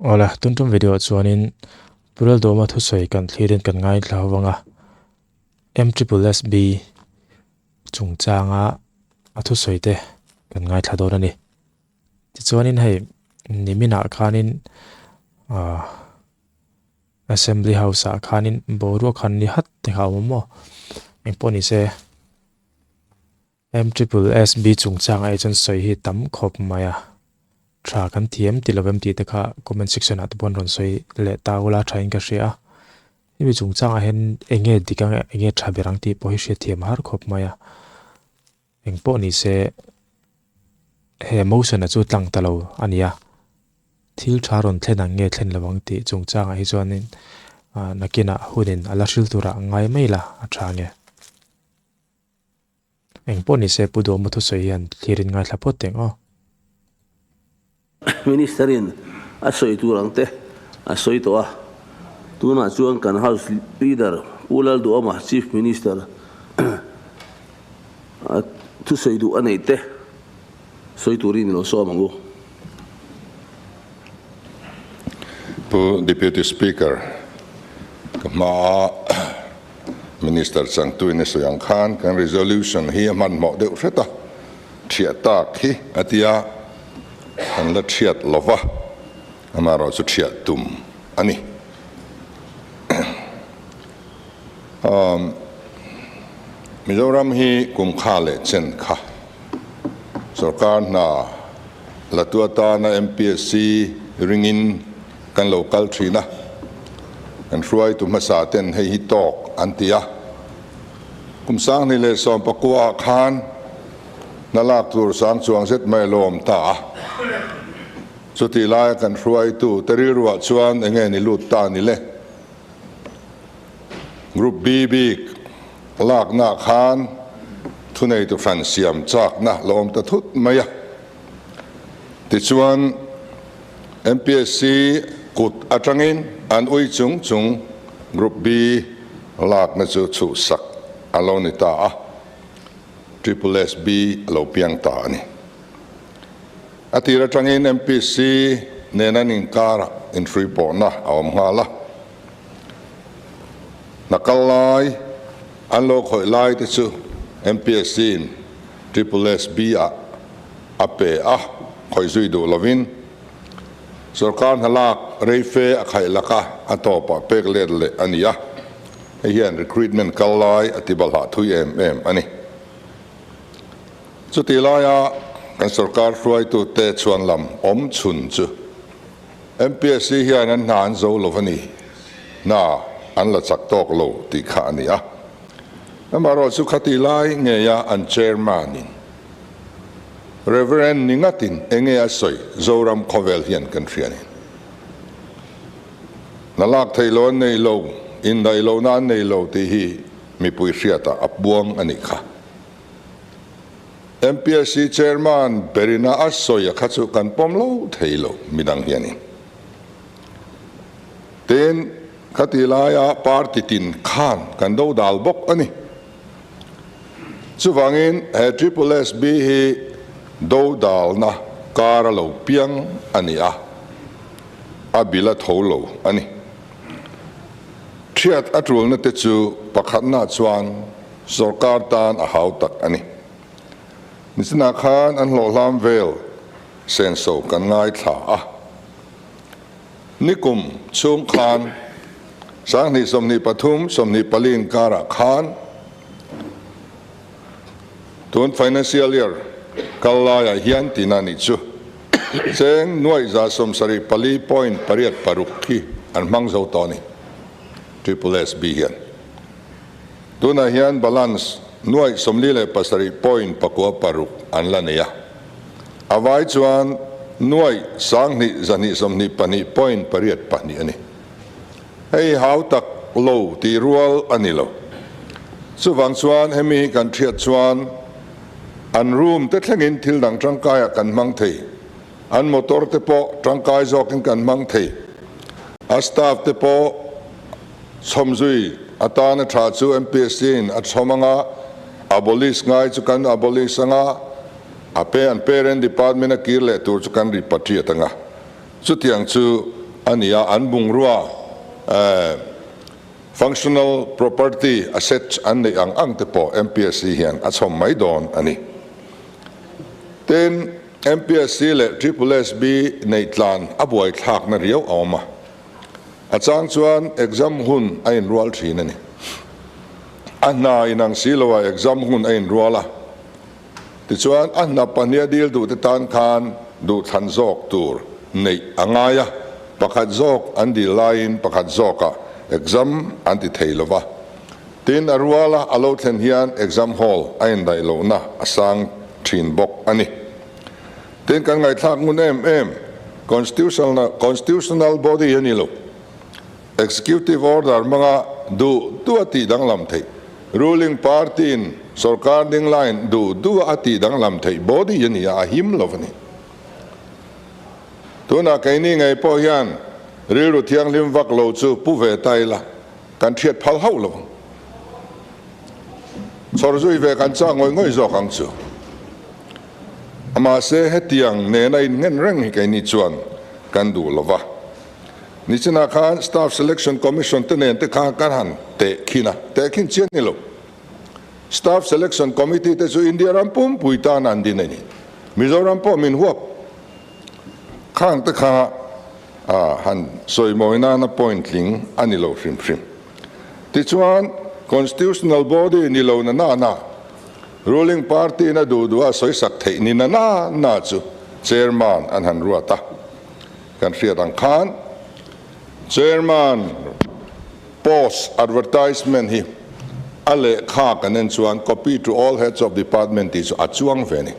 Awle, tun tum video ah chuanin Purel Dawma thusawi kan thlirin kan ngaithla ho vang a, MSSB chungchanga a thusawi te kan ngaithla dawn a ni. Tichuanin hei niminah khanin ah Assembly House ah khanin boruak han ni hat te kha a awm a maw? Engpawh ni se. MSSB chungchang ah chuan sawi hi tam khawp mai a, tha kan thiam ti lovem tih te kha comment section ah te pawh an rawn sawi leh ta ula tha in ka hria a, hemi chungchang ah hian eng nge dik ang eng nge tha ber ang tih pawh hi hriatthiam a har khawp mai a, eng pawh ni se he motion a chu tlang ta lo a ni a, thil tha rawn thlen ang nge thlen lo ang tih chungchang ah hi chuanin nakinah hunin a la hril turah ngai mai la a tha nge. Eng pawh ni se Pu Duhawma thusawi hian thlir in ngaithla phawt teng aw. Minister in a sawi tur ang te a sawi tawh a, tunah chuan kan House Leader Pu Lalduhawma Chief Minister a thusawi duh a neih te sawi turin i lo sawm ang u. Pu Deputy Speaker, ka hmaa Minister changtuin a sawi ang khan kan resolution hi a hmanhmawh deuh hret a, thiah tak hi a tia kan la thiat lo va, amaherawh chu thiah tum a ni. Mizoram hi kum kha leh chen kha sorkar hna la tu atana MPSC ringin kan lo kal thin a, kan hruaitu hmasa ten hei hi tawk an ti a. Kum 2019 ah khan hna lak tur sang chuang zet mai a lo awm ta a. Chutih laia kan hruaitu te rilruah chuan enge ni lut ta ni le? Group B bik lakna khan thuneitu hran siam chakna la awm ta thut mai a. Tichuan, MPSC kut atangin an ui chung chung Group B lakna chu chhuhsak a lo ni ta a, Triple SB a lo piang ta a ni. A tir atangin MPSC nen an inkarah inhruipawhna a awm nghal a. Hna kal lai, an lo khawih lai te chu MPSC in Triple SB ah a pe a, khawih zui duh lovin sorkar hna lak rei fe a khaih lak a, a tawpah pek let leh a ni a, hei hian recruitment kal lai a ti balhah thui em em a ni. Chutih laia kan sorkar hruaitute chhuan lam awm chhun chu MPSC hian an hna an zo lo a ni, hna an la chak tawk lo tih kha a ni a. Amaherawh chu khati lai ngeia an chairman in Reverend ni ngatin enge a sawi Zoram khawvel hian kan hria ni. Hna lak theih lo an nei lo, indaih lohna an nei lo tih hi mipui hriatah a puang a nih kha. MPSC Chairman berina a sawi a kha chu kan pawm lo thei lo midang hianin. Tin, khati laia party tin khan kan do dal bawk a ni. Chuvangin he Triple SB hi do dalna kar a lo piang a ni a, a bil a tho lo a ni. Thiat a tulna te chu pakhatna chuan Sorkar tan a hau tak a ni. Nichinah khan an hlawhhlam vel senso kan ngaithla a. Nikum chhung khan 2023, 24 inkarah khan tun financial year kal laiah hian tina nih chu cheng nuaih 74.86 hi an hmang zo tawh a ni, Triple SB hian. Tunah hian balance nuaih 47.96 an la nei a, a vai chuan nuaih 2122.82 a ni. Hei hau tak lo tih rual a ni lo. Chuvang chuan hemi hi kan hriat chuan an room te thlengin thil dang tangkaiah kan hmang thei, an motor te pawh tangkai zawkin kan hmang thei, a staff te pawh Chhawmzui atana tha chu MPSC in a chhawm anga, abolish ngai chu kan abolish anga, a pe an parent department a kir leh tur chu kan repatriate anga. Chutiang chu a ni a, an bungrua functional property assets an neih ang ang te pawh MPSC hian a chhawm mai dawn a ni. Tin, MPSC leh Triple SB neih tlan a buaithlakna riau a awm a, a chang chuan exam hun a inrual thin a ni. A hna inang si loa exam hun a inrual a, tichuan a hna pahnia dil duhte tan khan duhthlan zawk tur neih a ngai a, pakhat zawk an dil laiin pakhat zawkah exam an ti thei lova. Tin, a ruala a lo thlen hian exam hall a indaih lohna a sang thin bawk a ni. Tin, kan ngaihthlak ngun em em, constitutional constitutional body a ni lo. Executive order hmanga duh duh a tih danglam theih, ruling party in sorkar ding laiin duh duh a tih danglam theih body a ni a, a him lo a ni. Tunah keini ngei pawh hian rilru thianghlim vak lo chu pu ve ta ila, Kan hriat phal hauh lo ang. Chhawr zui ve kan chak ngawih ngawih zawk ang chu. Mahse hetiang nena innghen reng hi keini chuan kan duh lo va. Nichinah khan Staff Selection Commission te nen te khan kan han tehkhin a, tehkhin chian ni lo. Staff Selection Committee te chu India ram pumpui tan an din a ni. Mizoram pawh min huap khang te kha A han sawi mawi nana point tling a ni lo hrim hrim. Tichuan, Constitutional body ni lo na na na, ruling party in a duh duh a sawi sak theih ni na na na chu Chairman an han ruat a. Kan hriat ang khan, Chairman post advertisement hi a lehkha kan en chuan copy to all heads of department tih chu a chuang ve a ni.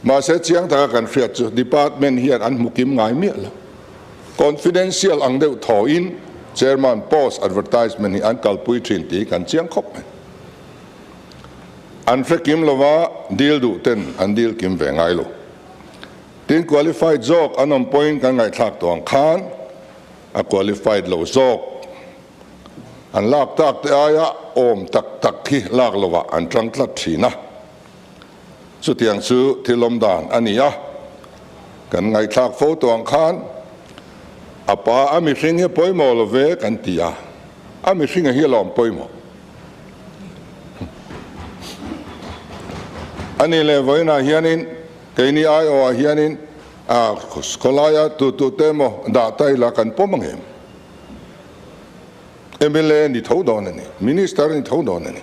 Mahse chiang taka kan hriat chu department hian an hmu kim ngai miah lo. Confidential ang deuh thawhin Chairman post advertisement hi an kalpui thin tih kan chiang khawp mai. An hre kim lova deal duh ten an deal kim ve ngai lo. Tin qualified zawk an awm pawhin kan ngaihthlak tawh ang khan a qualified lo zawk an lak tak te aia awm tak tak hi lak lovah an tang tlat thin a. Chutiang chu thil awm dan a ni a, kan ngaihthlak fo tawh ang khan a pa a mihring hi a pawimawh lo ve kan ti a, a mihringa hi a lawm pawimawh. A ni leh vawiinah hianin keini aiawhah hianin a khawlaia tutute emaw dah ta ila kan pawm ang em? Mla ni tho dawn a ni, Minister ni tho dawn a ni.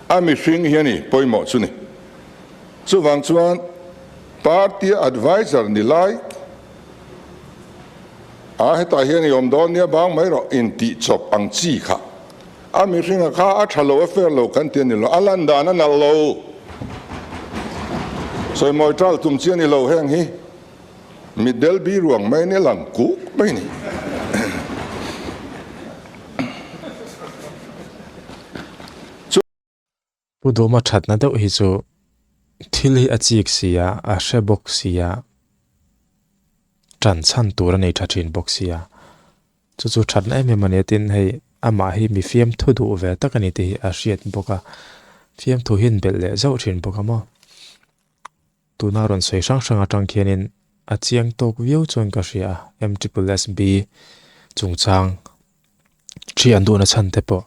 A mihring hi a ni pawimawh chu ni. Chuvang chuan party adviser ni lai a hetah hian i awm dawn nia bang mai rawh intih chawp ang chi kha a mihringa kha a tha lo a fair lo kan ti a ni lo, a lan dan a nalh lo. Sawimawi tal tum chi a ni lo heng hi. Mitdel bi ruang mai ni lang kuk mai ni. Pu Duma thatna deuh hi chu thil hi a chik si a, a hre bawk si a, tan chhan tur a nei tha thin bawk si a. Chu chu thatna em em a ni a tin hei amah hi mi fiamthu duh ve tak a ni tih hi a hriat bawk a, fiamthu hi an belh leh zauh thin bawk a maw. Tuna rawn sawi hrang hrang atang khianin a chiang tawk viau chuan ka hria a, MSSB chungchang thi an duhna chhan te pawh.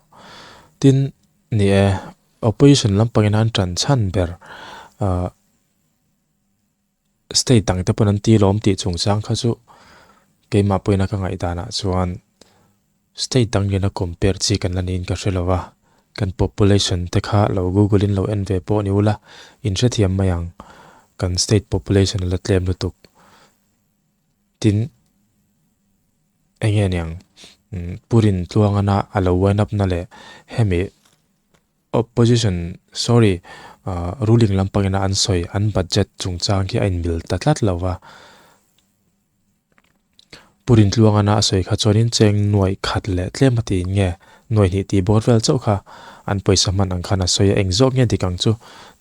Tin, ni e, opposition lampangin an tan chhan ber ah state dang te pawn an ti lawm tih chungchang kha chu keimah pawhin a ka ngaihdanah chuan State dang nena compare chi kan la niin ka hre lo a, kan population te kha lo google in lo en ve pawh ni ula, in hrethiam mai ang, kan state population a la tlem lutuk. Tin, enge niang, Purin Tluangana a lo wind up na leh hemi opposition sorry ruling lampangina an sawi an budget chungchang khi a inmil ta tlat lo va. Pu Rintluangana a sawi kha chuanin cheng nuaih khat leh tlem a tiin nge nuaih hnih tih bawr vel chauh kha an pawisa hman ang khan a sawi a, eng zawk nge dik ang chu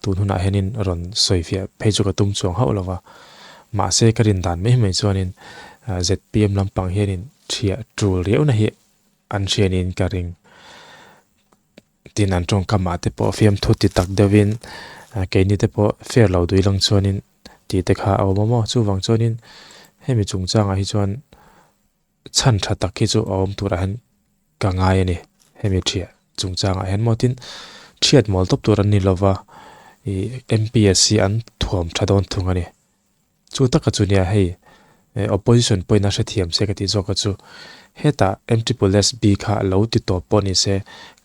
tun hunah hianin rawn sawi fiah phei chu ka tum chuang hauh lo va. Mahse ka rin dan mai mai chuanin zpm lampang hianin thiah tul riauhna hi an hria niin ka ring. Tin an tawngkamah te pawh fiamthu ti tak deuhin keini te pawh fair lo dui lang chuanin tih te kha a awm a maw? Chuvang chuanin hemi chungchangah hi chuan. Chhan tha tak hi chu a awm turah hian ka ngai a ni. Hemi thiah chungchangah hian maw tin thiat mawl tawp tur an ni lova ih MPSC an thuam tha dawn thung a ni. Chu taka chu nia hei opposition pawhin a hrethiam se ka tih zawk a chu hetah MSSB kha lo ti tawp pawh ni se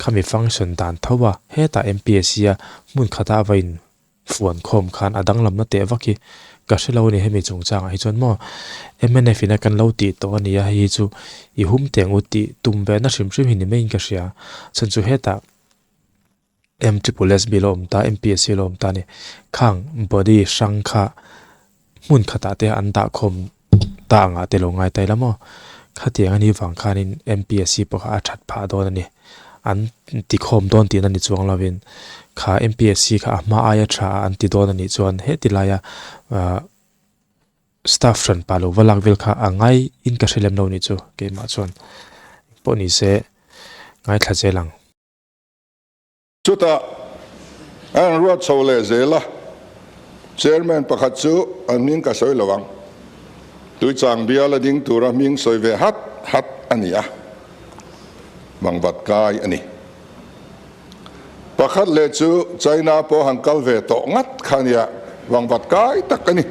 khami function dan tho a hetah MPSC a hmun khata a va in Fuan khawm khan a danglamna teh vak hi ka hre lo a ni hemi chungchangah hi chuan maw mnf in a kan lo tih tawh a nia hei hi chu i hum teng u tih tum ve na hrim hrim hi ni maiin ka hria chhan chu hetah M triple S bill a awm ta MPSC a lo awm ta a ni khang body hrang kha hmun khatah te an dah khawm ta angah te lo ngai ta ila maw khatiang a nih vang khanin MPSC pawh kha a that phah dawn a ni an ti khawm dawn tihna ni chuang lovin kha MPSC kha a hma aia tha a an ti dawn a nih chuan heti laia ah staff hran pah lo va lak vel kha a ngai in ka hre lem lo nih chu keimah chuan pawh ni se ngaithla zel ang. Chutah a rawn ruat chho leh zel a, Chairman pakhat chu an hming ka sawi lo ang, Tuichang bial a ding tura hming sawi ve hat hat a ni a, Vangvat kai a ni. Pakhat leh chu China pawh han kal ve tawh ngat kha nia, Vangvat kai tak a ni.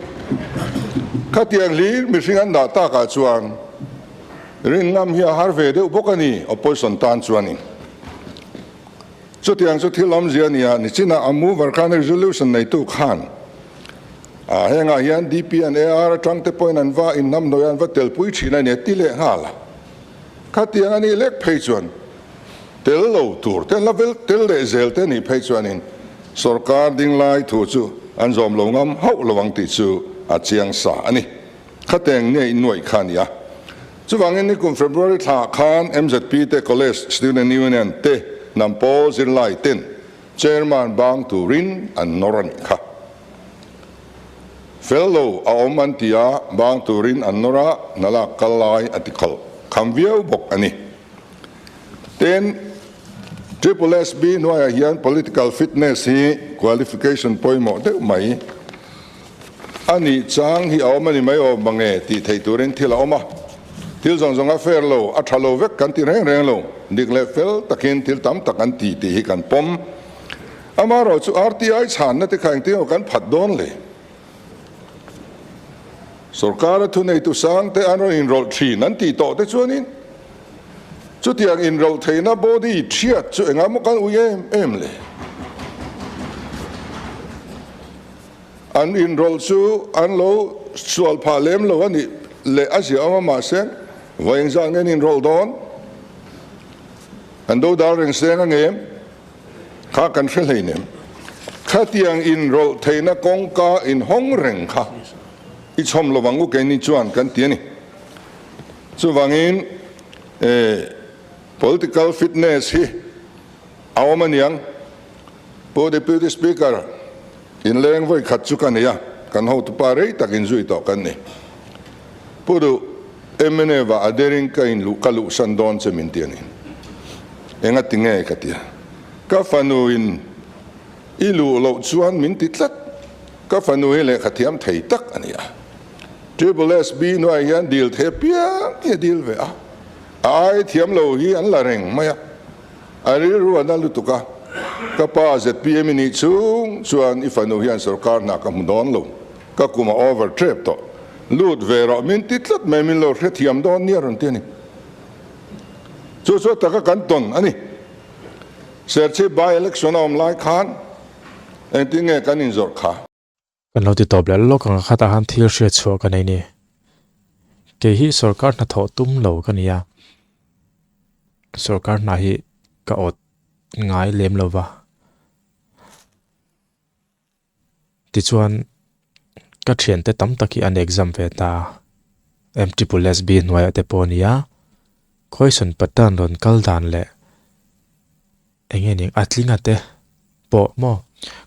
Khatiang hlir mihring an dah takah chuan rin ngam hi a har ve deuh bawk a ni, opposition tan chuanin. Chutiang chu thil awmzia a ni a, nichinah a mover khan resolution neitu khan a hengah hian DP and AR atang te pawhin an va inhnamhnawih a, an va telpui thin a ni a ti leh nghal a. Khatiang a nih lek phei chuan tel lo tur te an la vel tel leh zel te a nih phei chuanin sorkar ding lai thu chu an zawm lo ngam hauh lo ang tih chu a chiang sa a ni. Khateng nge innuaih kha a ni a. Chuvangin nikum February thla khan MZP te College Student Union te hnam pawl zirlai ten Chairman bang turin an nawr a nih kha. Fel lo a awm an ti a, bang turin an nawr a, hna lak kal lai a ti khawlh kham viau bawk a ni. Tin, Triple SB hnuaiah hian political fitness hi qualification pawimawh deuh mai. A nih chang hi a awm a ni mai awm mange tih theih turin thil a awm a. Thil zawng zawng a fair lo, a tha lo vek kan ti reng reng lo. Dik leh fel takin thil tam tak an ti tih hi kan pawm. Amaherawh chu RTI chhanna te kha engtin emaw kan phat dawn le. Sorkara thuneitu sang te an rawn inrawlh thin an tih tawh te chuanin chutiang inrawlh theihna body thiat chu engah maw kan ui em em le. An inrawlh chu an lo sual phah lem lo a nih leh a ziah awm a, mahse vawi engzah nge an inrawlh dawn? An do dal reng seng a ngem kha kan hre hleinem. Khatiang inrawlh theihna kawngka inhawng reng kha i chhawm lo ang u keini chuan kan ti a ni. Chuvangin political fitness hi a awm a niang. Pu Deputy Speaker, inleng vawi khat chu ka nei a, kan hotupa rei tak inzui tawh kan ni. Pu Duh, mnf ah a dering ka inluh ka luhsan dawn che min ti a ni. Enga ti nge ka ti a, ka fanu in i luh loh chuan min ti tlat, ka fanu hi lehkha thiam thei tak a ni a. Triple SB hnuaiah hian dil the piang hi a dil ve a, a ai thiam lo hi an la reng mai a. A rilru a na lutuk a, Ka pa zpm i nih chung chuan i fanu hian sorkar hna ka hmu dawn lo, ka kum a over trep tawh, lut ve rawh min ti tlat mai min lo hrethiam dawn nia rawn ti a ni. Chu chu a taka kan tawn a ni. Serchhip by election a awm lai khan engtin nge kan inzawrh kha? Kan lo ti tawp leh lawk ang a khatah khan thil hriat chhuah ka nei ni. Kei hi sorkar hnathawh tum lo ka ni a, sorkar hna hi ka awt ngai lem lo va. Tichuan ka thiante tam tak hi an exam ve ta a, M triple S B hnuaiah te pawh a ni a, Khawisawn Patan rawn kal dan leh Eng nge ning a tling a te pawh maw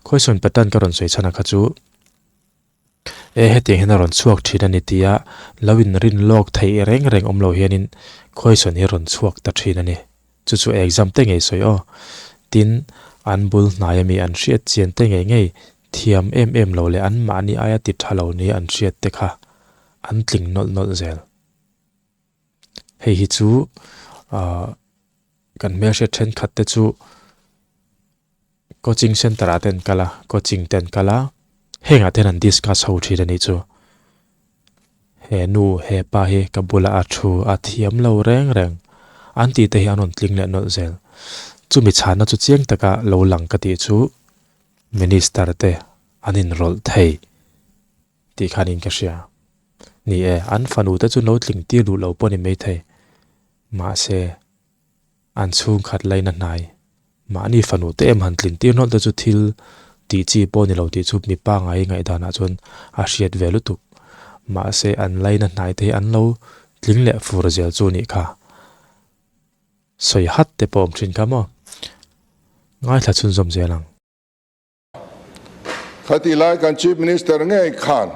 khawisawn pattern ka rawn sawi chhan a kha chu e hetiang hian a rawn chhuak thin a ni tia lo in rin lawk theih reng reng awm lo hianin khawisawn hi a rawn chhuak ta thin a ni chu chu exam te ngei sawi aw tin an bul hnai ami an hriat chian te ngei ngei thiam em em lo leh an mahni aia ti tha lo nia an hriat te kha an tling nawlh nawlh zel. Hei hi chu ah kan hmelhriat thenkhat te chu coaching center ah te an kal a coaching te an kal a hengah te hian an discuss ho thin a nih chu. He nu he pa hi ka bulah a thu a thiam lo reng reng an tih te hi an rawn tling leh nawlh zel. Chumi chhanna chu chiang taka lo lang ka tih chu minister te an inrawlh thei tih khanin ka hria. Ni e, an fanu te chu lo tling tir duh lo pawh a ni maithei. Mahse, an chhungkhat laina hnai mahni fanu te em han tlin tir nawlh te chu thil tih chi pawh a ni lo tih chu mi pangngai ngaihdanah chuan a hriat ve lutuk. Mahse, an laina hnai te hi an lo tling leh fur zel chu a nih kha. Sawi hat te pawh awm thin kha maw? Ngaithla chhunzawm zel ang. Khatih lai kan Chief Minister ngei khan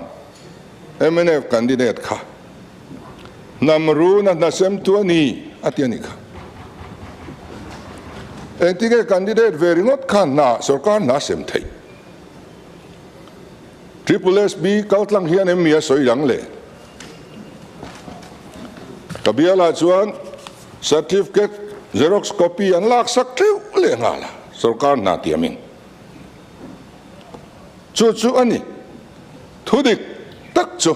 mnf candidate kha hnam runa hna semtu a ni a ti a nih kha. Engtinge candidate ve ringawt khan hna sorkar hna sem theih? Triple SB kaltlang hian em mi a sawi dang le? Ka bialah chuan certificate xerox copy an laksak theuh leh nghal a, sorkar hna tiamin. Chu chu a ni. Thudik tak chu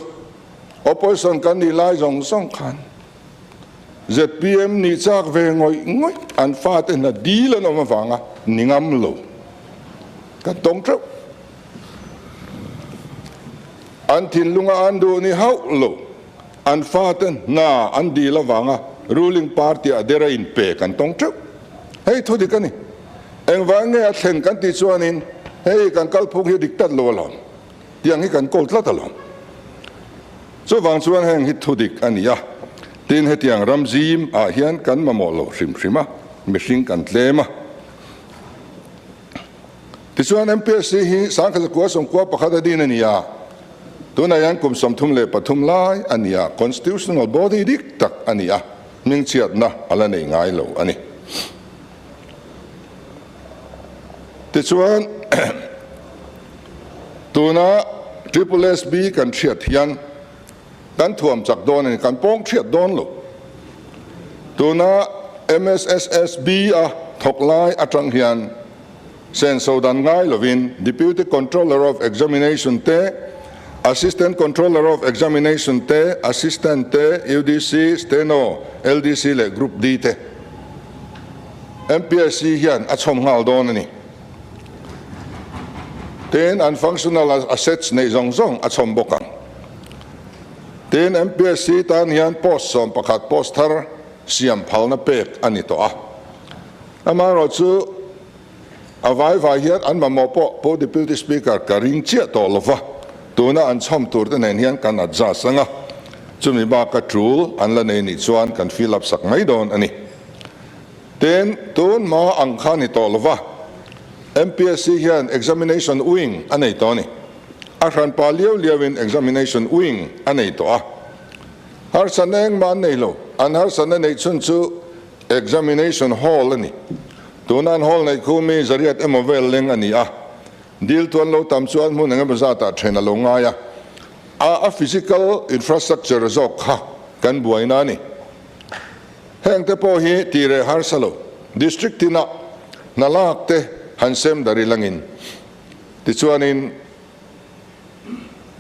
opposition kan nih lai zawng zawng khan zpm nih chak ve ngawih ngawih an fate hna dil an awm avanga ni ngam lo kan tawng theuh. An thinlunga an duh ni hauh lo an fate hna an dil avanga ruling party ah dera inpe kan tawng theuh. Hei thudik a ni. Engvang nge a thleng kan tih chuanin hei kan kalphung hi a dik tlat lo alawm, tiang hi kan kawl tlat alawm. Chuvang chuan heng hi thudik a ni a, tin hetiang ram zim ah hian kan mamawh lo hrim hrim a, mihring kan tlem a. Tichuan MPSC hi Sangkhaza kua 91 a din a ni a, tunah hian kum 33 lai a ni a, constitutional body dik tak a ni a, hmingchhiatna a la nei ngai lo a ni. Tichuan, tuna Triple SB kan hriat hian kan thuam chak dawn a ni, kan pawng hriat dawn lo. Tuna MSSSB a thawk lai atang hian senso dan ngai lovin Deputy Controller of Examination te, Assistant Controller of Examination te, Assistant te, UDC, Steno, LDC leh Group D te MPSC hian a chhawm nghal dawn a ni. Tin, an functional assets neih zawng zawng a chhawm bawk ang. Tin, MPSC tan hian post 11 post thar siam phalna pek a ni tawh a. Amaherawhchu, A vai vai hian an mamawh pawh Pu Deputy Speaker ka ring chiah tawh lo va, tuna an chhawm tur te nen hian kan adjust ang a, chumi baka tul an la nei nih chuan kan fill up sak mai dawn a ni. Tin, tun hma ang kha ni tawh lo va, MPSC hian Examination Wing a nei tawh a ni. A hranpa liau liauin Examination Wing a nei tawh a. Harsatna engmah an nei lo, an harsatna neih chhun chu Examination Hall a ni. Tuna an hall neih khu mi zariat emaw vel leng a ni a, dil tu an lo tam chuan hmun eng emaw zatah then a lo ngai a, a a physical infrastructure zawk kha kan buaina a ni. Heng te pawh hi tih reh harsa lo, district tinah hna lak te han sem dar ilangin tichuanin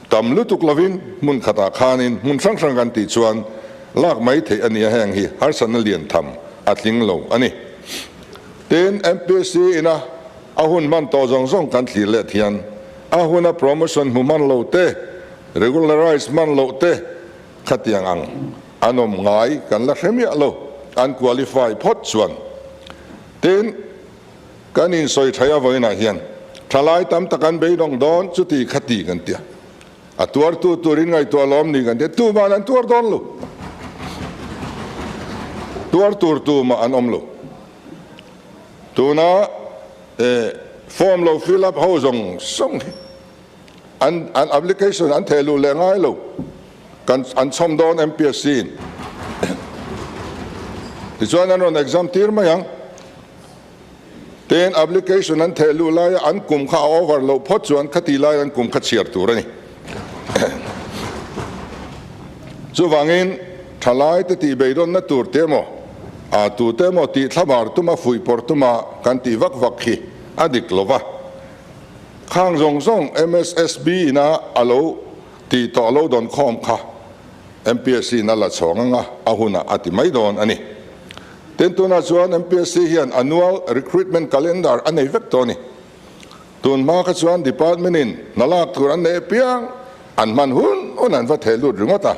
tam lutuk lovin hmun khatah khanin hmun hrang hrang kan tih chuan lak mai theih a ni a, heng hi harsatna lian tham a tling lo a ni. Tin, MPSC ina a hun hman tawh zawng zawng kan thlir let hian a huna promotion hmu hman lo te, regularize hman loh te khatiang ang an awm ngai kan la hre miah lo, an qualify phawt chuan. Tin, Kan insawi thaih a vawiinah hian thalai tam tak an beidawng dawn chuti kha ti kan tia. A tuartu turin ngaihtuah lawm ni kan tia. Tuma'n an tuar dawn lo. Tuar tur tumah an awm lo. Tuna form lo fill up ho zawng zawng hi an an application an theh luh leh ngai lo. Kan an chhawm dawn MPSC in. Tichuan an rawn exam tir mai ang. Tin, application an theh luh laia an kum kha a over loh phawt chuan khati lai an kum kha chhiar tur a ni. Chuvangin. Thalaite tih beidawnna tur te emaw, a tute emaw tih thlabar tuma fuih pawrh tuma kan tih vak vak hi a dik lo va. Khang zawng zawng MSSB ina a lo tih tawh lo dawn khawm kha MPSC in a la chhawng anga a hunah a ti mai dawn a ni. Tin, tunah chuan MPSC hian annual recruitment calendar a nei vek tawh a ni. Tun hma kha chuan department in hna lak tur an nei apiang an hman hun hun an va theh lut ringawt a.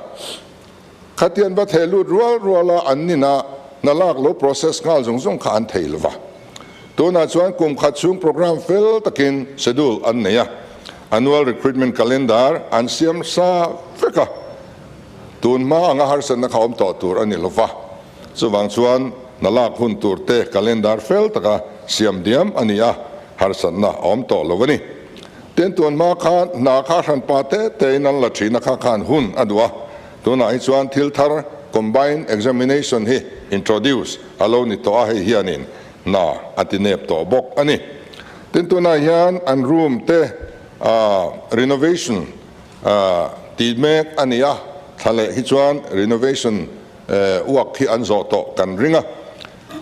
Khati an va theh lut rual rual a an nina hna lak lo process nghal zung zung kha an thei lo va. Tunah chuan kum khat chhung program fel takin schedule an nei a, annual recruitment calendar an siam sa vek a. Tun hma anga harsatna kha awm tawh tur a ni lo va. Chuvang chuan hna lak hun tur te calendar fel taka siam diam a ni a, harsatna a awm tawh lo a ni. Tin, tun hma khan hna kha hranpa te tein an la thin a kha khan hun a duh a, tunah hi chuan thil thar combined examination hi introduce a lo ni tawh a, hei hianin hna a ti nep tawh bawk a ni. Tin, tunah hian an room te renovation tih mek a ni a, thla leh hi chuan renovation Uak hi an zawh tawh kan ring a.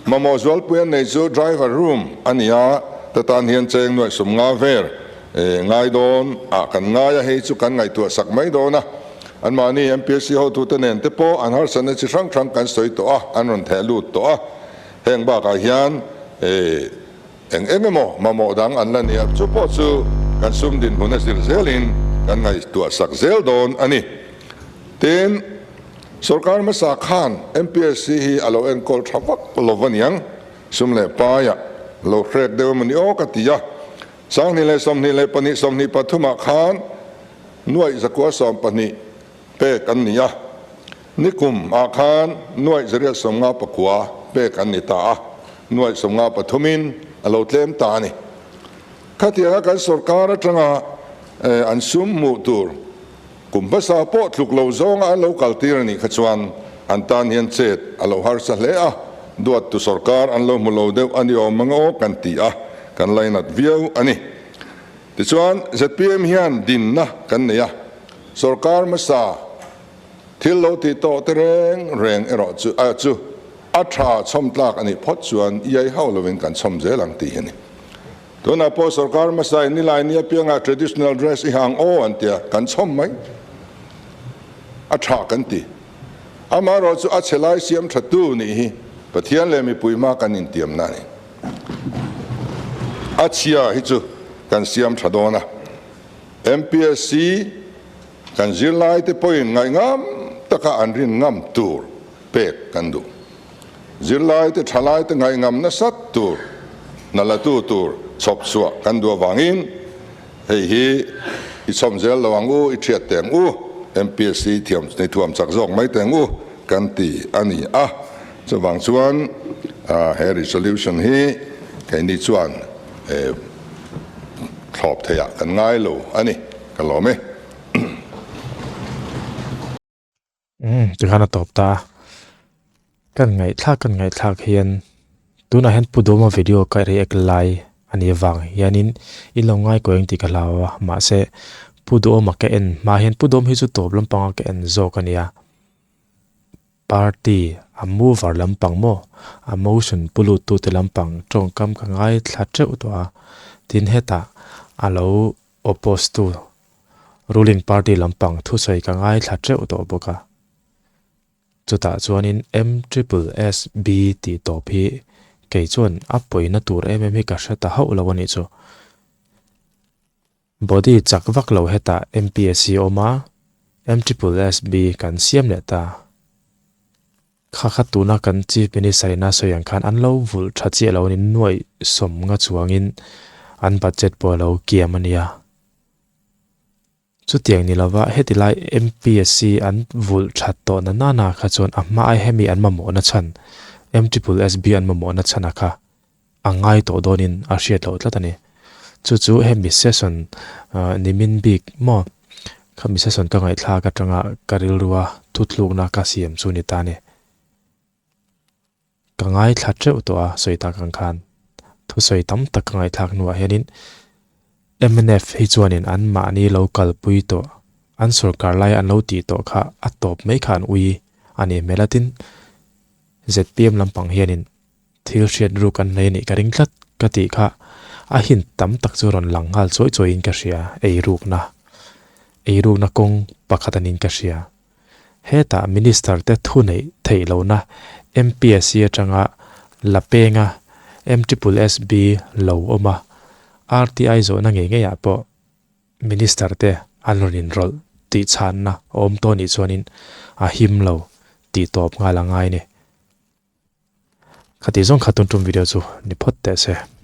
Mamawh zualpui an nei chu driver room a ni a, ta tan hian cheng nuaih sum nga ver ngai dawn ah kan ngai a, hei chu kan ngaihtuah sak mai dawn a. Anmahni MPSC hotute nen te pawh an harsatna chi hrang hrang kan sawi tawh a, an rawn theh lut tawh a. Heng bakah hian eng eng emaw mamawh dang an la ni a, chu pawh chu kan sum dinhmun a zir zelin kan ngaihtuah sak zel dawn a ni. Tin. Sorkar hmasa khan MPSC hi a lo enkawl tha vak lo va niang, sum leh paiah lo hrek deuh emaw ni aw ka ti a. 2022 23 ah khan nuaih 112 pek an ni a, nikum ah khan nuaih 859 pek an ni ta a, nuaih 53 in a lo tlem ta a ni. Khatianga kan sorkar atanga an sum hmuh tur Kum hmasa pawh tluk lo zawnga an lo kaltir a nih kha chuan an tan hian chet a lo harsa hle a, duattu sorkar an lo hmu lo deuh a ni awm ang aw kan ti a, kan lainat viau a ni. Tichuan zpm hian dinna kan nei a, sorkar hmasa thil lo tih tawh te reng reng erawh chu a chu a tha chhawm tlak a nih phawt chuan iai hauh lovin kan chhawm zel ang tih hi a ni. Tunah pawh sorkar hmasa in nilai ni apiangah traditional dress i hang aw an tia, kan chhawm mai. A tha kan ti. Amaherawh chu a chhe lai siam tha tu nih hi Pathian leh mipui hma kan intiamna a ni. A chhia hi chu kan siam tha dawn a. MPSC kan zirlai te pawhin ngaihngam taka an rin ngam tur pek kan duh. Zirlai te thalai te ngaihngam nasat tur, hna la tu tur chhawp chhuah kan duh avangin hei hi i chhawm zel lo ang u, i thiat teh ang u, MPSC thiam ni thuam chak zawk mai teh ang u kan ti a ni a. Chuvang chuan he resolution hi keini chuan thlawp theiah kan ngai lo a ni, ka lawm e. Umm tikhan a tawp ta a, kan ngaihthlak kan ngaihthlak hian tunah hian Pu Dawma video ka react lai a nih avang hianin in lo ngai kawi ang tih ka hlau a, mahse Pu Duhawma ka en hma hian Pu Duhawm hi chu tawp lampanga ka en zawk a nia, party a mover lampang maw a motion pu lut tute lampang tawngkam ka ngaithla teuh tawh a, tin hetah a lo oppose tu ruling party lampang thusawi ka ngaithla teuh tawh bawk a. Chutah chuanin M triple S B tih tawp hi kei chuan a pawina tur em em hi ka hre ta hauh lo a nih chu. Body chak vak lo hetah MPSC awm a, M triple S B kan siam leh ta. Kha kha tuna kan Chief Minister in a sawi ang khan an lo vulh tha chiah lo a ni, nuaih sawm nga chuangin an budget pawh a lo kiam a nia. Chutiang ni lova heti lai MPSC an vulh that tawh na nana kha chuan a hma ai hemi an mamawhna chhan MSSB an mamawhna chhan a kha a ngai tawh dawnin a hriat loh tlat a ni. Chu chu hemi session nimin bik maw khami session ka ngaihthlak atanga ka rilrua thuthlukna ka siam chu ni ta a ni. Ka ngaithla teuh tawh a sawi tak ang khan thusawi tam tak ka ngaihthlak hnuah hianin mnf hi chuanin an mahni lo kalpui tawh an sorkar lai an lo tih tawh kha a tawp mai kha an ui. a nih hmel a. Tin, zpm lampang hianin thil hriat ruk an nei a nih ka ring tlat ka tih kha a hint tam tak chu rawn lang nghal chawi chawiin ka hria, eirukna, eirukna kawng pakhat a niin ka hria. Hetah Minister te thu neih theih lohna MPSC atanga la penga MSSB lo awm a, RTI zawhna ngei ngeiah pawh Minister te an rawn inrawlh tih chhanna a awm tawh nih chuanin a him lo tih tawp nghal a ngai a ni. Khati zawng kha tun tum video chu ni phawt teh se.